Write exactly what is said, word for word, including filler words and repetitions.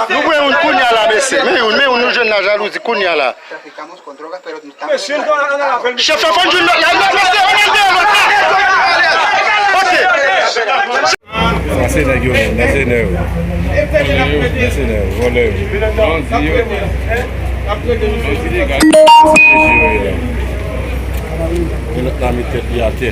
Nou pran youn kounye a la, mesye. Men youn, men youn, nou jwenn nan jalouzi kounye a la. Chèf la, fò n jwenn lòt la. Lòt mesye, ann al deyò, lòt la. Ok. Sa se nèg yo menm, mèsenè yo. Mèsenè yo, vòlè yo. Bandi yo. Bandi legal. Se mesye yo ye la. Gen lòt la met tèt li atè.